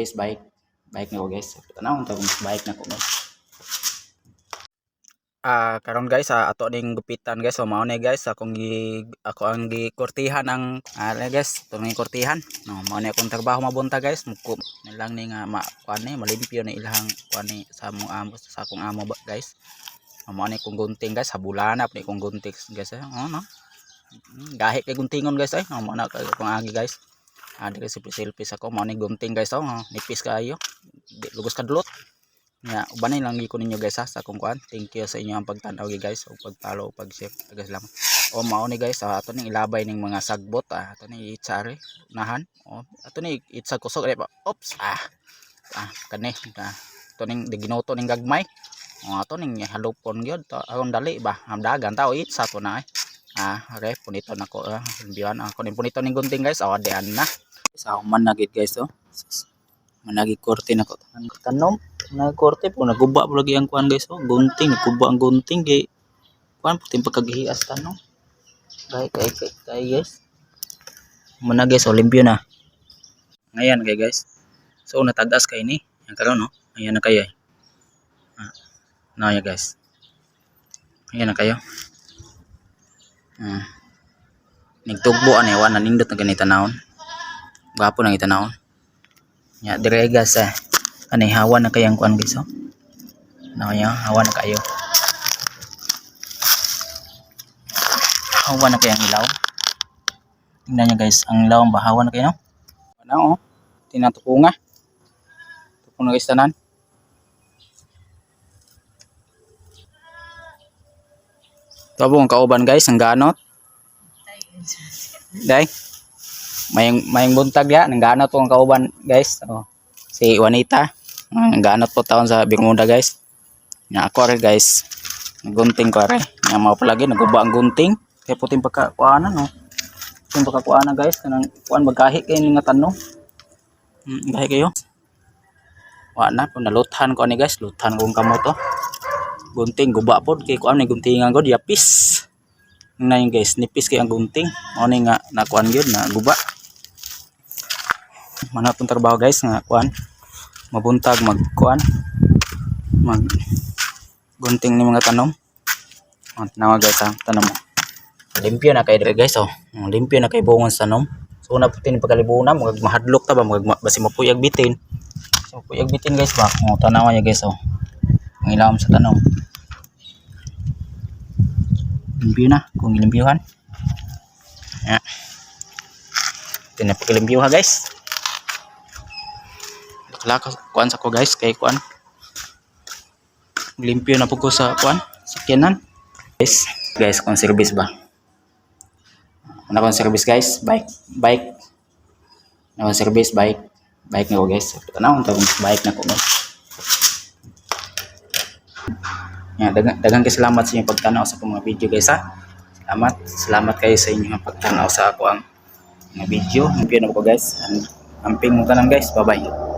Guys, bike. Bike na ko, guys. Tanaw ta kung bike na ko, guys. Ah, karon guys, ato ning gupitan, guys. So mao ni, guys, akong gi ako ang gikurtihan ang guys, ato ning kurtihan. No, mao ni akong trabaho mabuntag, guys. Muko na lang ni nga ma kuan ni malimpyo ni ilahang kuan ni sa among amo, sa akong amo ba, guys. Oh, mao ni kong gunting, guys, habulana ni kong gunting, guys. Eh. Oh, no. Gahi kay guntingon, guys, ay. Oh, mao na kay akong agi, guys. Ah, diri selfie ako, mao ni gunting, guys, oh, nipis kaayo. Di lugos kadlot. Ya, ubanay lang ko ninyo, guys, ha, sa akong kuan. Thank you sa inyo ang pagtan-aw, guys, ug pag-follow, pag-share. Guys, salamat. O mao ni, guys, ato ning ilabay ning mga sagbot, ato ning itsa ari unahan. O ato ni itsa kusog ari pa. Oops, ah. Ah, kani ah, ato ning ginuto ning gagmay. O ato ning halupon gyud to aron dali ba. Ang dagan tao itsa to na ay. Ah, okay, punito nako, ah, limpiyohan ako ning punito ning gunting, guys. O dian na. Sa man na gid, guys, oh. Managi korte nako tanom. Nagkorte po, naguba po lagi ang kuan, guys, oh. Gunting, naguba ang gunting kay kuan puting pagkagihias tanom. Kay kay kay, kay guys. Muna, guys, oh, limpyo na. Ngayon kay, guys. So natagas kay ni. Yan karon, no. Ayan na kayo eh. Ah, na ya, guys. Ayan na kayo. Ah. Nigtugbo ani wa na nindot na ganita naon. Gwapo na kita naon. Ya, dire, guys, eh. Ani hawa na kayang kuan, guys, oh. Na kaya hawa na kayo. Hawa na kayang ilaw. Tingnan niyo, guys, ang ilaw ba hawa na kayo, no? Ano, oh. Tinatukunga. Tukong na, guys, tanan. Ito ang kauban, guys, ang ganot. Day. Mayong mayong buntag ya, nang ganot po ang kauban, guys. Oh. Si Juanita. Ang ganot po taon sa Bermuda, guys. Nga ako are, guys. Gunting ko are. Nga mao palagi naguba ang gunting. Kay puting pagkakuanan, no. Puting pagkakuanan, guys, kanang kuan magahi kay ni nga tanom. Gahi kayo. Wa na po naluthan ko ani, guys, luthan kong kamot to. Gunting guba pod kay kuan ni guntingan gud yapis. Tingnan yun, guys, nipis kay ang gunting. Mao ni nga nakuan gyud na guba. Mana tong trabaho, guys, nga kuan mabuntag magkuan mag gunting ni mga tanom. Oh, tanawa, guys, ha, tanom mo. Limpyo na kay dire, guys, oh. Oh, limpyo na kay bungon sa tanom. So una putin pagkalibuna mag mahadlok ta ba mag basi mapuyag bitin. So mapuyag bitin, guys, ba. Oh, tanawa niya, guys, oh. Ang ilawom sa tanom. Limpyo na kung gilimpyuhan. Ya. Tinapakilimpyo ha, guys. Lakas kuan sa ko, guys, kay kuan. Limpyo na po ko sa kuan sakyanan. Guys, guys, kung service ba. Ano kung service, guys? Bike, bike. Ano kung service bike? Bike na ko, guys. Tanaw ta kung bike na ko, guys. Ya, daghang daghang kay salamat sa inyong pagtanaw sa akong mga video, guys, ha. Salamat. Salamat kayo sa inyong pagtanaw sa ako ang mga video. Limpyo na ko, guys. Amping mo tanan, guys. Bye-bye.